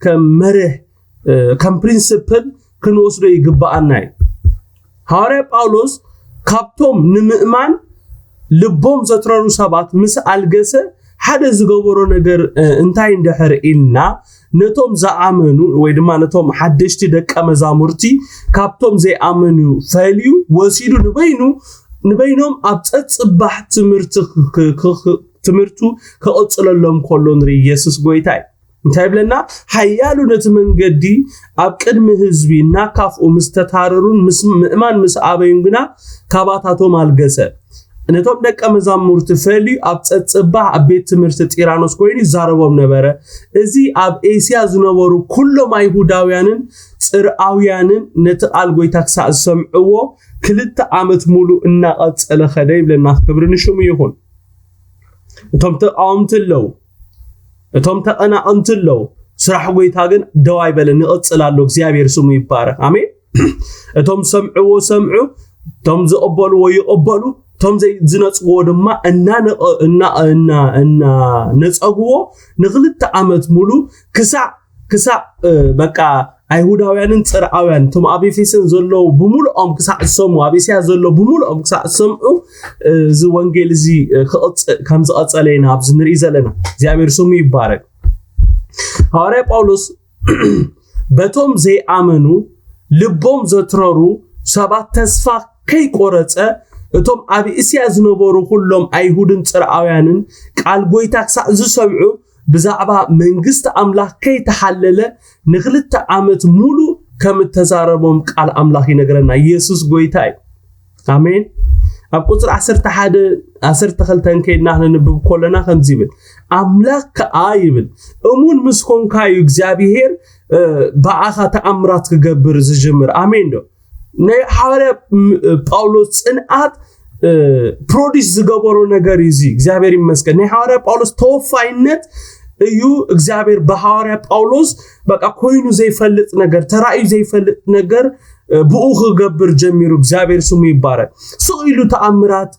ከም መርህ ከም ፕሪንስፕል ክንወስዶ ይግብኣና እዩ። ሃዋርያ ጳውሎስ ካብቶም ንምእማን ልቦም ዘትረሩ ሰባት ምስ ኣልገሰ ሓደ ዝገበሮ ነገር እንታይ እንድሕር ኢልና ነቶም ዝኣመኑ ወይ ድማ ነቶም ሓደሽቲ ደቀ መዛሙርቲ ካብቶም ዘይኣመኑ ፈልዩ ወሲዱ ንበይኑ ንበይኖም ኣብ ጸጽባሕ ትምህርቲ ትምህርቱ ክቕጽለሎም ከሎ ንርኢ። ኢየሱስ ጎይታ እዩ። እንታይ ይብለና? ሓያሉ ነቲ መንገዲ ኣብ ቅድሚ ህዝቢ እናካፍኡ ምስ ተታረሩን ምስ ምእማን ምስ ኣበዩን ግና ካባታቶም ኣልገሰ። ነቶም ደቀ መዛሙርቲ ፈልዩ ኣብ ጸጽባሕ ኣብ ቤት ትምህርቲ ጢራኖስ ኮይኑ ይዛረቦም ነበረ። እዚ ኣብ ኤስያ ዝነበሩ ኩሎም ኣይሁዳውያንን ጽርኣውያንን ነቲ ቃል ጎይታ ክሳዕ ዝሰምዕዎ ክልተ ዓመት ሙሉ እናቐጸለ ኸደ ይብለና። ክብሪ ንሽሙ ይኹን። እቶም ተቃወምቲ ኣለዉ፣ እቶም ተቐናቐንቲ ኣለዉ። ስራሕ ጎይታ ግን ደው ኣይበለን፣ ይቕጽል ኣሎ። እግዚኣብሔር ስሙ ይባረክ። ኣሜን። እቶም ዝሰምዕዎ ሰምዑ፣ እቶም ዝቕበልዎ ይቕበሉ፣ እቶም ዝነጽግዎ ድማ እናነጸግዎ ንክልተ ዓመት ሙሉ ክሳዕ ክሳዕ በቃ ኣይሁዳውያንን ፅርኣውያን እቶም ኣብ ኤፌሶን ዘለዉ ብምሉኦም ክሳዕ ዝሰምዑ ኣብ እስያ ዘለዉ ብምሉኦም ክሳዕ ዝሰምዑ እዚ ወንጌል እዚ ከም ዝቐፀለ ኢና ኣብዚ ንርኢ ዘለና። እግዚኣብሔር ስሙ ይባረክ። ሃዋርያ ጳውሎስ በቶም ዘይኣመኑ ልቦም ዘትረሩ ሰባት ተስፋ ከይቆረፀ እቶም ኣብ እስያ ዝነበሩ ኩሎም ኣይሁድን ፅርኣውያንን ቃል ጎይታ ክሳዕ ዝሰምዑ ብዛዕባ መንግስቲ ኣምላኽ ከይተሓለለ ንክልተ ዓመት ሙሉ ከም እተዛረቦም ቃል ኣምላኽ ይነግረና። ኢየሱስ ጎይታ እዩ። ኣሜን። ኣብ ቁፅሪ ዓሰርተ ሓደ ዓሰርተ ክልተ ከይድና ክንንብብ ከለና ከምዚ ይብል፣ ኣምላኽ ከኣ ይብል እሙን ምስ ኮንካ እዩ እግዚኣብሄር ብኣኻ ተኣምራት ክገብር ዝጅምር። ኣሜን ዶ? ናይ ሓዋርያ ጳውሎስ ፅንዓት ፕሮዲስ ዝገበሮ ነገር እዩ። እዚ እግዚኣብሔር ይመስገን ናይ ሓዋርያ ጳውሎስ ተወፋይነት እዩ። እግዚኣብሔር ብሃዋርያ ጳውሎስ በቃ ኮይኑ ዘይፈልጥ ነገር ተራእዩ ዘይፈልጥ ነገር ብኡ ክገብር ጀሚሩ። እግዚኣብሔር ስሙ ይባረክ። ስቕ ኢሉ ተኣምራት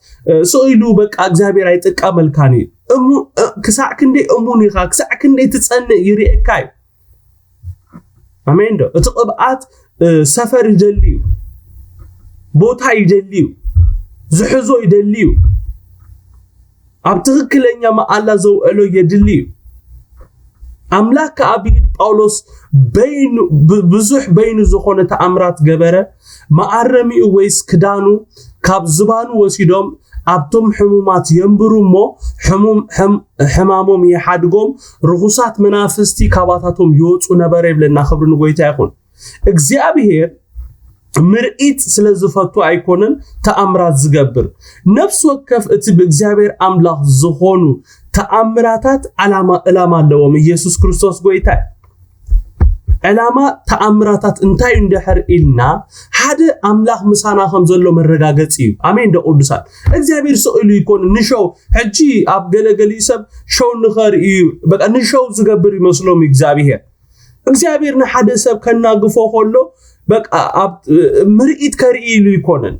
ስቕ ኢሉ በቃ እግዚኣብሔር ኣይጥቀመልካን እዩ። ክሳዕ ክንደይ እሙን ኢኻ፣ ክሳዕ ክንደይ ትጸንእ ይርእየካ እዩ። ኣሜን ዶ? እቲ ቅብኣት ሰፈር ይደሊ እዩ፣ ቦታ ይደሊ እዩ። ዝሕዞ ይደሊ እዩ። ኣብ ትኽክለኛ መዓላ ዘውዕሎ የድሊ እዩ። ኣምላኽ ከኣ ብኢድ ጳውሎስ በይኑ፣ ብ-፣ ብዙሕ በይኑ ዝኾነ ተኣምራት ገበረ። መኣረሚኡ ወይስ ክዳኑ ካብ ዝባኑ ወሲዶም ኣብቶም ሕሙማት የንብሩ እሞ ሕሙም-፣ ሕም-፣ ሕማሞም ይሓድጎም፣ ርኹሳት መናፍስቲ ካባታቶም ይወጹ ነበረ ይብለና። ክብሪ ንጎይታ ይኹን። እግዚኣብሔር ምርኢት ስለ ዝፈቱ ኣይኮነን ተኣምራት ዝገብር። ነፍሲ ወከፍ እቲ ብእግዚኣብሔር ኣምላኽ ዝኾኑ ተኣምራታት ዓላማ፣ ዕላማ ኣለዎም። ኢየሱስ ክርስቶስ ጎይታ እዩ። ዕላማ ተኣምራታት እንታይ እዩ እንድሕር ኢልና፣ ሓደ ኣምላኽ ምሳና ከም ዘሎ መረጋገጺ እዩ። ኣሜን ዶ ቅዱሳን? እግዚኣብሔር ስቕ ኢሉ ይኮን ንሸው፣ ሕጂ ኣብ ገለገሊኡ ሰብ ሸው ንኸርኢ እዩ፣ በቃ ንሸው ዝገብር ይመስሎም እዩ እግዚኣብሔር። እግዚኣብሔር ንሓደ ሰብ ከናግፎ ከሎ በቃ ኣብ ምርኢት ከርኢ ኢሉ ይኮነን።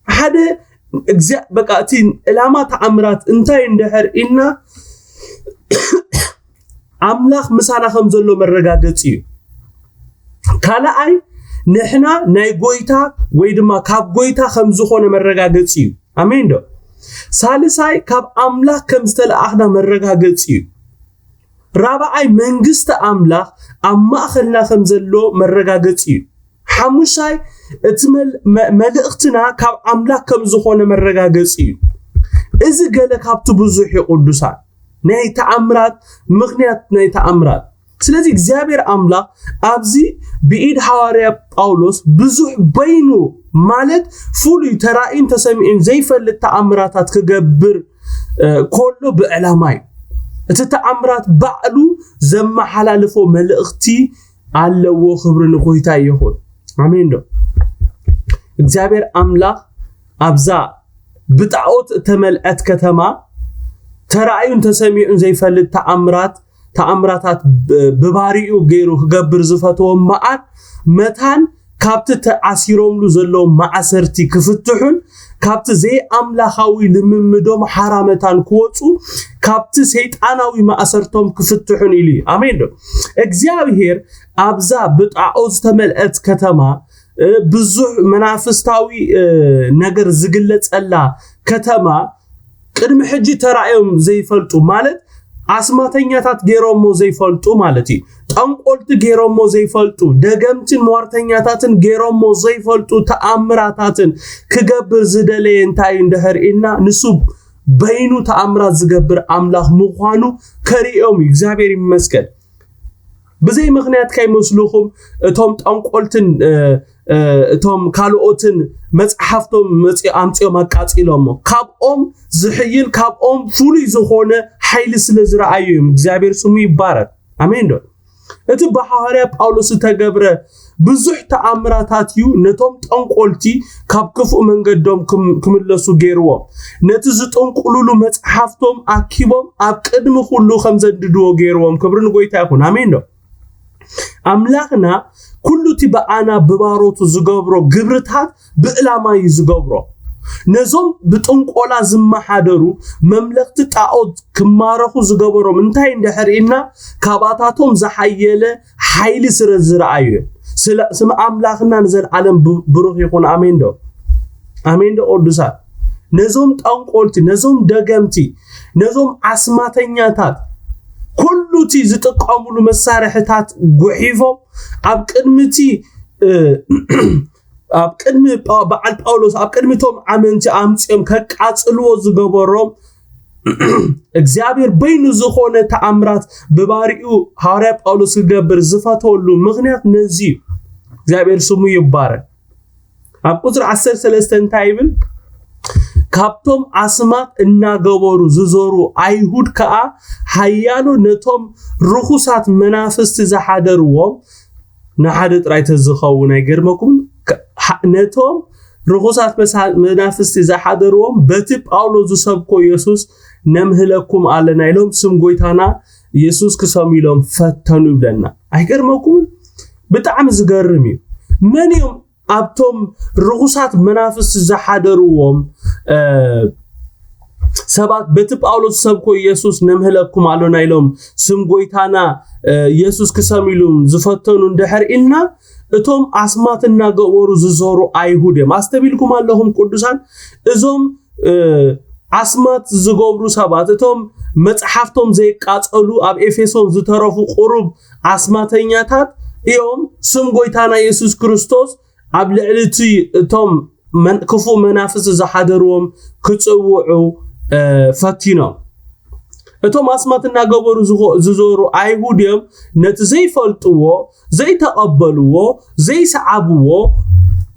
ሓደ እግዚ-፣ በቃ እቲ ዕላማ ተኣምራት እንታይ እንድሕር ኢልና፣ ኣምላኽ ምሳና ከም ዘሎ መረጋገጺ እዩ። ካልኣይ፣ ንሕና ናይ ጎይታ ወይ ድማ ካብ ጎይታ ከም ዝኾነ መረጋገጺ እዩ። ኣሜን ዶ? ሳልሳይ፣ ካብ ኣምላኽ ከም ዝተለኣኽና መረጋገጺ እዩ። ራብዓይ፣ መንግስቲ ኣምላኽ ኣብ ማእኸልና ከም ዘሎ መረጋገጺ እዩ። ሓሙሻይ፣ እቲ መል-፣ መ-፣ መልእኽትና ካብ ኣምላኽ ከም ዝኾነ መረጋገጺ እዩ። እዚ ገለ ካብቲ ብዙሕ እዩ፣ ቅዱሳን። ናይ ተኣምራት፣ ምኽንያት ናይ ተኣምራት። ስለዚ እግዚኣብሔር ኣምላኽ ኣብዚ ብኢድ ሃዋርያ ጳውሎስ ብዙሕ በይኑ፣ ማለት ፍሉይ፣ ተራእዩን ተሰሚዑን ዘይፈልጥ ተኣምራታት ክገብር፣ እ፣ ከሎ ብዕላማ እዩ። እቲ ተኣምራት ባዕሉ ዘመሓላልፎ መልእኽቲ ኣለዎ። ክብሪ ንጎይታ ይኹን። ኣሜን ዶ? እግዚኣብሔር ኣምላኽ ኣብዛ ብጣዖት እተመልዐት ከተማ ተራእዩን ተሰሚዑን ዘይፈልጥ ተኣምራት፣ ተኣምራታት ብ-፣ ብባሪኡ ገይሩ ክገብር ዝፈተዎ እምበኣር፣ መታን ካብቲ ተኣሲሮምሉ ዘለዉ ማእሰርቲ ክፍትሑን ካብቲ ዘይኣምላኻዊ ልምምዶም ሓራ መታን ክወጹ፣ ካብቲ ሰይጣናዊ ማእሰርቶም ክፍትሑን ኢሉ እዩ። ኣሜን ዶ? እግዚኣብሔር ኣብዛ ብጣዖት ዝተመልአት ከተማ፣ እ፣ ብዙሕ መናፍስታዊ፣ እ፣ ነገር ዝግለጸላ ከተማ፣ ቅድሚ ሕጂ ተራእዮም ዘይፈልጡ፣ ማለት ኣስማተኛታት ገይሮሞ ዘይፈልጡ ማለት እዩ። ጠንቆልቲ ገይሮሞ ዘይፈልጡ፣ ደገምትን ሟርተኛታትን ገይሮሞ ዘይፈልጡ ተኣምራታትን ክገብር ዝደለየ እንታይ እዩ እንድሕር ኢልና፣ ንሱ በይኑ ተኣምራት ዝገብር ኣምላኽ ምዃኑ ከርእዮም እዩ። እግዚኣብሔር ይመስገን። ብዘይ ምኽንያት ከይመስልኹም፣ እቶም ጠንቆልትን፣ እ፣ እ፣ እቶም ካልኦትን መጽሓፍቶም መጺ-፣ ኣምጺኦም ኣቃጺሎሞ። ካብኦም ዝሕይል፣ ካብኦም ፍሉይ ዝኾነ ሓይሊ ስለ ዝረኣዩ እዮም። እግዚኣብሔር ስሙ ይባረክ። ኣሜን ዶ? እቲ ብሃዋርያ ጳውሎስ ዝተገብረ ብዙሕ ተኣምራታት እዩ ነቶም ጠንቆልቲ ካብ ክፉእ መንገዶም ክም-፣ ክምለሱ ገይርዎም። ነቲ ዝጥንቁሉሉ መጽሓፍቶም ኣኪቦም ኣብ ቅድሚ ኩሉ ከም ዘንድድዎ ገይርዎም። ክብሪ ንጎይታ ይኹን። ኣሜን ዶ? ኣምላኽና ኩሉ እቲ ብኣና ብባሮቱ ዝገብሮ ግብርታት ብዕላማ እዩ ዝገብሮ። ነዞም ብጥንቆላ ዝመሓደሩ መምለኽቲ ጣዖት ክማረኹ ዝገበሮም እንታይ እንድሕር ኢልና፣ ካባታቶም ዝሓየለ ሓይሊ ስለ ዝረኣዩ እዮም። ስለ ስም ኣምላኽና ንዘለዓለም ብ-፣ ብሩኽ ይኹን። ኣሜን ዶ? ኣሜን ዶ ቅዱሳት? ነዞም ጠንቆልቲ፣ ነዞም ደገምቲ፣ ነዞም ኣስማተኛታት፣ ኩሉ እቲ ዝጥቀሙሉ መሳርሕታት ጉሒፎም ኣብ ቅድሚ እቲ፣ እ፣ ኣብ ቅድሚ ጳ-፣ በዓል ጳውሎስ፣ ኣብ ቅድሚ እቶም ኣመንቲ ኣምጺኦም ከቃጽልዎ ዝገበሮም፣ እግዚኣብሔር በይኑ ዝኾነ ተኣምራት ብባሪኡ ሃዋርያ ጳውሎስ ክገብር ዝፈተወሉ ምኽንያት ነዚ እዩ። እግዚኣብሔር ስሙ ይባረክ። ኣብ ቁጽሪ ዓሰርተ ሰለስተ እንታይ ይብል? ካብቶም ኣስማት እናገበሩ ዝዞሩ ኣይሁድ ከኣ ሓያሎ ነቶም ርኹሳት መናፍስቲ ዝሓደርዎም፣ ንሓደ ጥራይ ተዝኸውን ኣይገርመኩምን? ከ-፣ ሓ-፣ ነቶም ርኹሳት መሳ-፣ መናፍስቲ ዝሓደርዎም በቲ ጳውሎስ ዝሰብኮ ኢየሱስ ነምህለኩም ኣለና ኢሎም ስም ጎይታና ኢየሱስ ክሰሙ ኢሎም ፈተኑ ይብለና። ኣይገርመኩምን? ብጣዕሚ ዝገርም እዩ። መን እዮም ኣብቶም ርኹሳት መናፍስቲ ዝሓደርዎም፣ እ፣ ሰባት በቲ ጳውሎስ ዝሰብኮ ኢየሱስ ነምህለኩም ኣሎና ኢሎም ስም ጎይታና፣ እ፣ ኢየሱስ ክሰሙ ኢሎም ዝፈተኑ እንድሕር ኢልና፣ እቶም ኣስማት እናገበሩ ዝዞሩ ኣይሁድ እዮም። ኣስተቢልኩም ኣለኹም ቅዱሳን? እዞም ኣስማት ዝገብሩ ሰባት፣ እቶም መጽሓፍቶም ዘይቃጸሉ ኣብ ኤፌሶን ዝተረፉ ቁሩብ ኣስማተኛታት እዮም። ስም ጎይታና የሱስ ክርስቶስ ኣብ ልዕሊ እቲ እቶም ክፉእ መናፍስቲ ዝሓደርዎም ክጽውዑ ፈቲኖም። እቶም ኣስማት እናገበሩ ዝዞሩ ኣይሁድ እዮም። ነቲ ዘይፈልጥዎ፣ ዘይተቐበልዎ፣ ዘይሰዓብዎ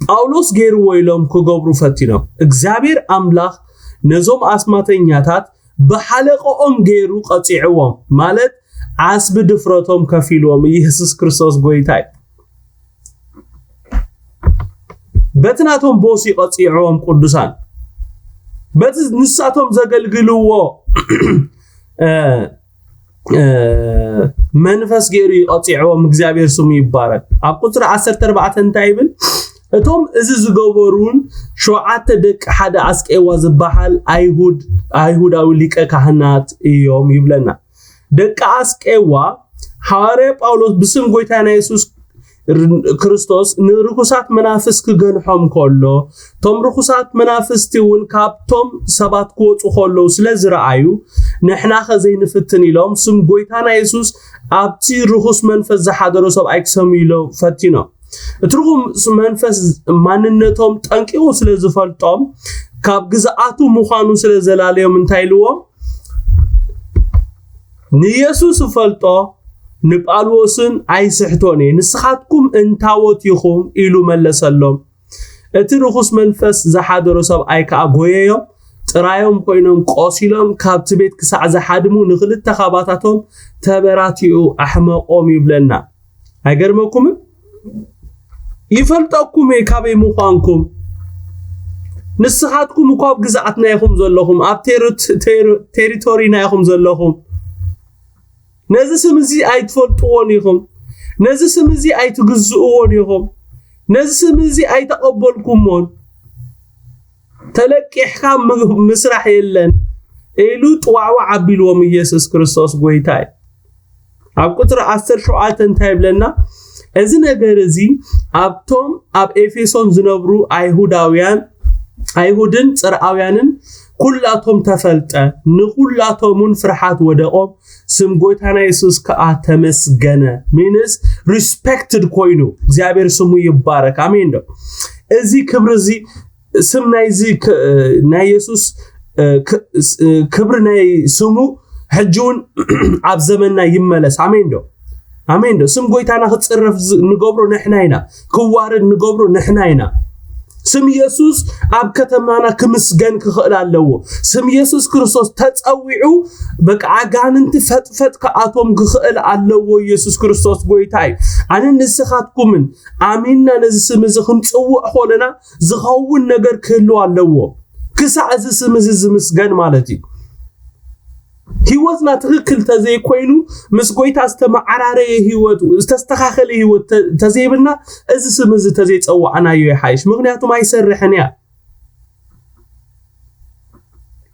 ጳውሎስ ገይርዎ ኢሎም ክገብሩ ፈቲኖም። እግዚኣብሔር ኣምላኽ ነዞም ኣስማተኛታት ብሓለቐኦም ገይሩ ቀጺዕዎም፣ ማለት ዓስቢ ድፍረቶም ከፊልዎም። ኢየሱስ ክርስቶስ ጎይታ እዩ። በቲ ናቶም ቦስ ይቐጺዕዎም ቅዱሳን፣ በቲ ንሳቶም ዘገልግልዎ መንፈስ ገይሩ ይቐጺዕዎም። እግዚኣብሔር ስሙ ይባረክ። ኣብ ቁፅሪ ዓሰርተ ኣርባዕተ እንታይ ይብል? እቶም እዚ ዝገበሩን ሸውዓተ ደቂ ሓደ ኣስቄዋ ዝበሃል ኣይሁድ ኣይሁዳዊ ሊቀ ካህናት እዮም ይብለና። ደቂ ኣስቄዋ፣ ሃዋርያ ጳውሎስ ብስም ጎይታና የሱስ ክርስቶስ ንርኩሳት መናፍስ ክገንሖም ከሎ፣ እቶም ርኩሳት መናፍስቲ እውን ካብቶም ሰባት ክወፁ ከለዉ ስለ ዝረኣዩ፣ ንሕናኸ ዘይንፍትን ኢሎም ስም ጎይታና የሱስ ኣብቲ ርኩስ መንፈስ ዝሓደሮ ሰብኣይ ክሰምይሎ ፈቲኖም። እቲ ርኩስ መንፈስ ማንነቶም ጠንቂቑ ስለ ዝፈልጦም፣ ካብ ግዝኣቱ ምዃኑ ስለ ዘላለዮም እንታይ ኢልዎም? ንየሱስ እፈልጦ፣ ንጳውሎስን ኣይስሕቶን እየ፣ ንስኻትኩም እንታዎት ኢኹም? ኢሉ መለሰሎም። እቲ ርኹስ መንፈስ ዝሓደሮ ሰብኣይ ከኣ ጎየዮም፣ ጥራዮም ኮይኖም ቆሲሎም ካብቲ ቤት ክሳዕ ዝሓድሙ ንኽልተ ካባታቶም ተበራቲኡ ኣሕመቖም ይብለና። ኣይገርመኩምን? ይፈልጠኩም እየ ካበይ ምዃንኩም። ንስኻትኩም እኮ ኣብ ግዝኣትና ኢኹም ዘለኹም፣ ኣብ ቴሪቶሪና ኢኹም ዘለኹም። ነዚ ስም እዚ ኣይትፈልጥዎን ኢኹም። ነዚ ስም እዚ ኣይትግዝእዎን ኢኹም። ነዚ ስም እዚ ኣይተቐበልኩሞን። ተለቂሕካ ምስራሕ የለን ኢሉ ጥዋዕዋዕ ኣቢልዎም ኢየሱስ ክርስቶስ ጎይታ እዩ። ኣብ ቁፅሪ ዓሰርተ ሸውዓተ እንታይ ይብለና? እዚ ነገር እዚ ኣብቶም ኣብ ኤፌሶን ዝነብሩ ኣይሁዳውያን ኣይሁድን ጽርኣውያንን ኩላቶም ተፈልጠ፣ ንኩላቶም እውን ፍርሓት ወደቖም፣ ስም ጎይታና የሱስ ከኣ ተመስገነ። ሚንስ ሪስፔክትድ ኮይኑ፣ እግዚኣብሔር ስሙ ይባረክ። ኣሜን ዶ? እዚ ክብሪ እዚ፣ ስም ናይዚ ናይ የሱስ ክብሪ ናይ ስሙ ሕጂ እውን ኣብ ዘመንና ይመለስ። ኣሜን ዶ? ኣሜን ዶ? ስም ጎይታና ክፅረፍ ንገብሮ ንሕና ኢና። ክዋረድ ንገብሮ ንሕና ኢና። ስም የሱስ ኣብ ከተማና ክምስገን ክኽእል ኣለዎ። ስም የሱስ ክርስቶስ ተፀዊዑ በቃ ኣጋንንቲ ፈጥፈጥ ክኣቶም ክኽእል ኣለዎ። ኢየሱስ ክርስቶስ ጎይታ እዩ። ኣነ ንስኻትኩምን ኣሚንና ነዚ ስም እዚ ክንፅውዕ ከለና ዝኸውን ነገር ክህልው ኣለዎ። ክሳዕ እዚ ስም እዚ ዝምስገን ማለት እዩ። ህይወትና ትኽክል ተዘይኮይኑ ምስ ጎይታ ዝተመዓራረየ ህይወት ዝተስተኻኸለ ህይወት ተዘይብልና እዚ ስም እዚ ተዘይፀዋዕናዮ ይሓይሽ። ምክንያቱም ኣይሰርሕን እያ።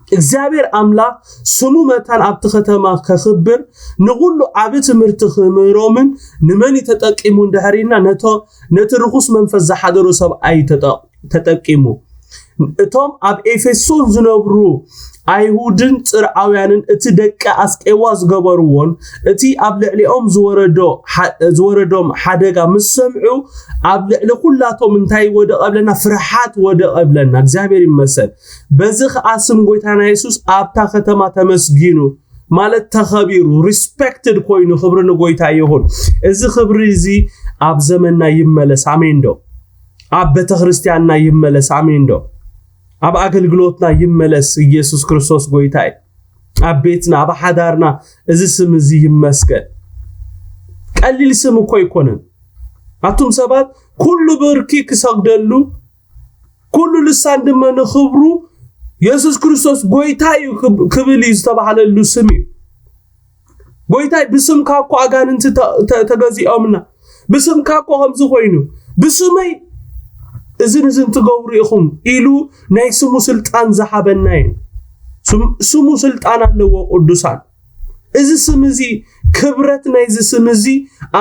እግዚኣብሔር ኣምላኽ ስሙ መታን ኣብቲ ከተማ ከኽብር ንኹሉ ዓብ ትምህርቲ ክምህሮምን ንመን እዩ ተጠቂሙ እንድሕር ኢልና ነቲ ርኹስ መንፈስ ዝሓደሮ ሰብኣይ ተጠቂሙ። እቶም ኣብ ኤፌሶን ዝነብሩ ኣይሁድን ጽርዓውያንን እቲ ደቂ ኣስቄዋ ዝገበርዎን እቲ ኣብ ልዕሊኦም ዝወረዶም ሓደጋ ምስ ሰምዑ ኣብ ልዕሊ ኩላቶም እንታይ ወደቐ ብለና? ፍርሓት ወደቐ ብለና። እግዚኣብሔር ይመሰል። በዚ ኸዓ ስም ጎይታና የሱስ ኣብታ ከተማ ተመስጊኑ ማለት ተኸቢሩ ሪስፔክትድ ኮይኑ ክብሪ ንጎይታ ይኹን። እዚ ክብሪ እዚ ኣብ ዘመንና ይመለስ። ኣሜን ዶ? ኣብ ቤተክርስትያንና ይመለስ። ኣሜን ዶ? ኣብ ኣገልግሎትና ይመለስ። ኢየሱስ ክርስቶስ ጎይታ እዩ። ኣብ ቤትና ኣብ ሓዳርና እዚ ስም እዚ ይመስገን። ቀሊል ስም እኮ ኣይኮነን። ኣቱም ሰባት ኩሉ ብርኪ ክሰግደሉ ኩሉ ልሳን ድማ ንኽብሩ የሱስ ክርስቶስ ጎይታ እዩ ክብል እዩ ዝተባህለሉ ስም እዩ። ጎይታይ ብስምካ እኮ ኣጋንንቲ ተገዚኦምና፣ ብስምካ እኮ ከምዚ ኮይኑ፣ ብስመይ እዝን እዝን ትገብሩ ኢኹም ኢሉ ናይ ስሙ ስልጣን ዝሃበና እዩ። ስሙ ስልጣን ኣለዎ ቅዱሳን። እዚ ስም እዚ ክብረት ናይዚ ስም እዚ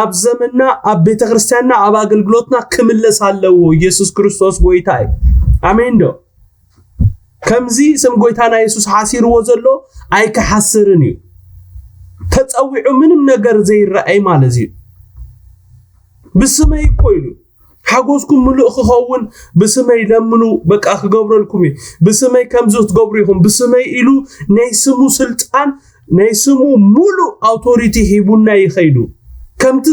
ኣብ ዘመንና፣ ኣብ ቤተ ክርስቲያንና፣ ኣብ ኣገልግሎትና ክምለስ ኣለዎ። ኢየሱስ ክርስቶስ ጎይታ እዩ። ኣሜን ዶ? ከምዚ ስም ጎይታና የሱስ ሓሲርዎ ዘሎ ኣይክሓስርን እዩ። ተጸዊዑ ምንም ነገር ዘይረኣይ ማለት እዩ። ብስመይ እኮ ኢሉ፣ ሓጎስኩም ምሉእ ክኸውን ብስመይ ለምኑ፣ በቃ ክገብረልኩም እዩ። ብስመይ ከምዚ ክትገብሩ ኢኹም፣ ብስመይ ኢሉ ናይ ስሙ ስልጣን፣ ናይ ስሙ ሙሉእ ኣውቶሪቲ ሂቡና ይኸይዱ። ከምቲ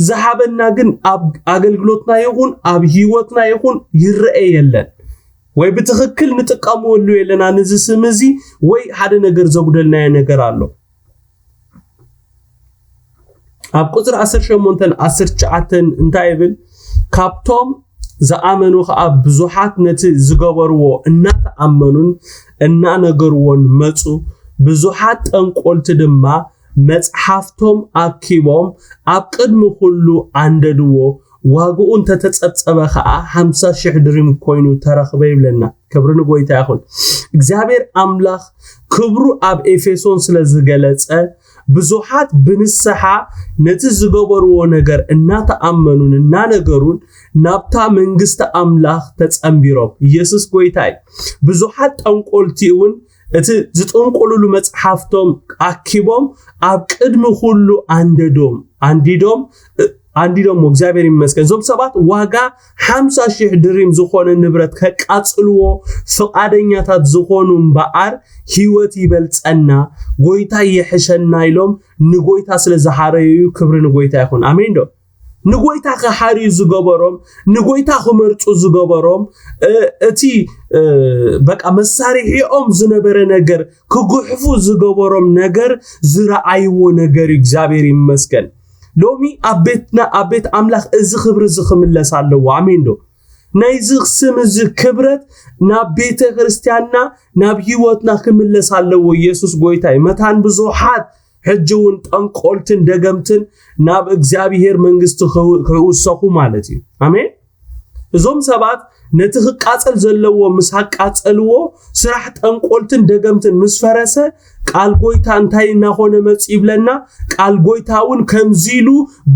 ዝሃበና ግን ኣብ ኣገልግሎትና ይኹን ኣብ ህይወትና ይኹን ይረአ የለን። ወይ ብትኽክል ንጥቀመሉ የለና ነዚ ስም እዚ፣ ወይ ሓደ ነገር ዘጉደልናዮ ነገር ኣሎ። ኣብ ቁፅሪ ዓሰርተ ሸሞንተን ዓሰርተ ትሽዓተን እንታይ ይብል? ካብቶም ዝኣመኑ ከዓ ብዙሓት ነቲ ዝገበርዎ እናተኣመኑን እናነገርዎን መፁ። ብዙሓት ጠንቆልቲ ድማ መፅሓፍቶም ኣኪቦም ኣብ ቅድሚ ኩሉ ኣንደድዎ። ዋግኡ እንተተፀብፀበ ከዓ ሓምሳ ሽሕ ድሪም ኮይኑ ተረኽበ ይብለና። ክብሪ ንጎይታ ይኹን። እግዚኣብሔር ኣምላኽ ክብሩ ኣብ ኤፌሶን ስለ ዝገለጸ ብዙሓት ብንስሓ ነቲ ዝገበርዎ ነገር እናተኣመኑን እናነገሩን ናብታ መንግስቲ ኣምላኽ ተጸንቢሮም። ኢየሱስ ጎይታ እዩ። ብዙሓት ጠንቆልቲ እውን እቲ ዝጥንቁሉሉ መጽሓፍቶም ኣኪቦም ኣብ ቅድሚ ኩሉ ኣንደዶም፣ ኣንዲዶም፣ እ፣ ኣንዲዶሞ። እግዚኣብሔር ይመስገን። እዞም ሰባት ዋጋ ሓምሳ ሽሕ ድሪም ዝኾነ ንብረት ከቃጽልዎ ፍቓደኛታት ዝኾኑ እምበኣር፣ ህይወት ይበልጸና፣ ጎይታ ይሕሸና ኢሎም ንጎይታ ስለ ዝሓረዩ ክብሪ ንጎይታ ይኹን። ኣሜን ዶ? ንጎይታ ክሓርዩ ዝገበሮም፣ ንጎይታ ክመርጹ ዝገበሮም፣ እ፣ እቲ፣ እ፣ በቃ መሳርሒኦም ዝነበረ ነገር ክጉሕፉ ዝገበሮም ነገር ዝረኣይዎ ነገር እዩ። እግዚኣብሔር ይመስገን። ሎሚ ኣብ ቤትና፣ ኣብ ቤት ኣምላኽ እዚ ክብሪ እዚ ክምለስ ኣለዎ። ኣሜን ዶ? ናይዚ ስም እዚ ክብረት ናብ ቤተ ክርስቲያንና፣ ናብ ህይወትና ክምለስ ኣለዎ። ኢየሱስ ጎይታ እዩ። መታን ብዙሓት ሕጂ እውን ጠንቆልትን ደገምትን ናብ እግዚኣብሔር መንግስቲ ክው-፣ ክውሰኹ ማለት እዩ። ኣሜን። እዞም ሰባት ነቲ ክቃጸል ዘለዎ ምስ ኣቃጸልዎ፣ ስራሕ ጠንቆልትን ደገምትን ምስ ፈረሰ፣ ቃል ጎይታ እንታይ እናኾነ መጽ ይብለና? ቃል ጎይታ እውን ከምዚ ኢሉ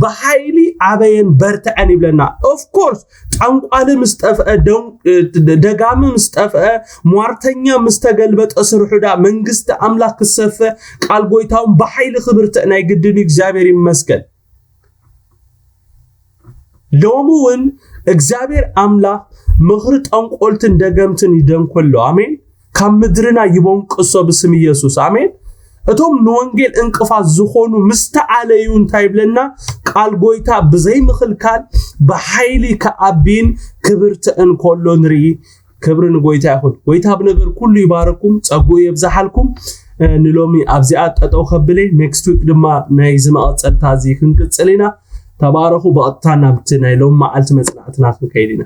ብሓይሊ ዓበየን በርትዐን ይብለና። Of course፣ ጠንቋሊ ምስ ጠፍአ፣ ደን-፣ ደጋሚ ምስ ጠፍአ፣ ሟርተኛ ምስ ተገልበጠ፣ ስርሑ ዳ መንግስቲ ኣምላኽ ክሰፈ፣ ቃል ጎይታ እውን ብሓይሊ ክብርትዕ ናይ ግድን እዩ። እግዚኣብሔር ይመስገን። ሎሚ እውን እግዚኣብሔር ኣምላኽ ምኽሪ ጠንቆልትን ደገምትን ይደንኮሎ። ኣሜን። ካብ ምድርና ይቦንቅሶ ብስም ኢየሱስ። ኣሜን። እቶም ንወንጌል እንቅፋት ዝኾኑ ምስ ተዓለዩ እንታይ ይብለና? ቃል ጎይታ ብዘይ ምኽልካል ብሓይሊ ክዓቢን ክብርትዕን ከሎ ንርኢ። ክብሪ ንጎይታ ይኹን። ጎይታ ብነገር ኩሉ ይባረኩም፣ ጸጉኡ የብዝሓልኩም። እ፣ ንሎሚ ኣብዚኣ ጠጠው ከብለ፣ ኔክስት ዊክ ድማ ናይዚ መቐጸልታ እዚ ክንቅጽል ኢና። ተባረኹ። ብቐጥታ ናብቲ ናይ ሎም መዓልቲ መጽናዕትና ክንከይድ ኢና።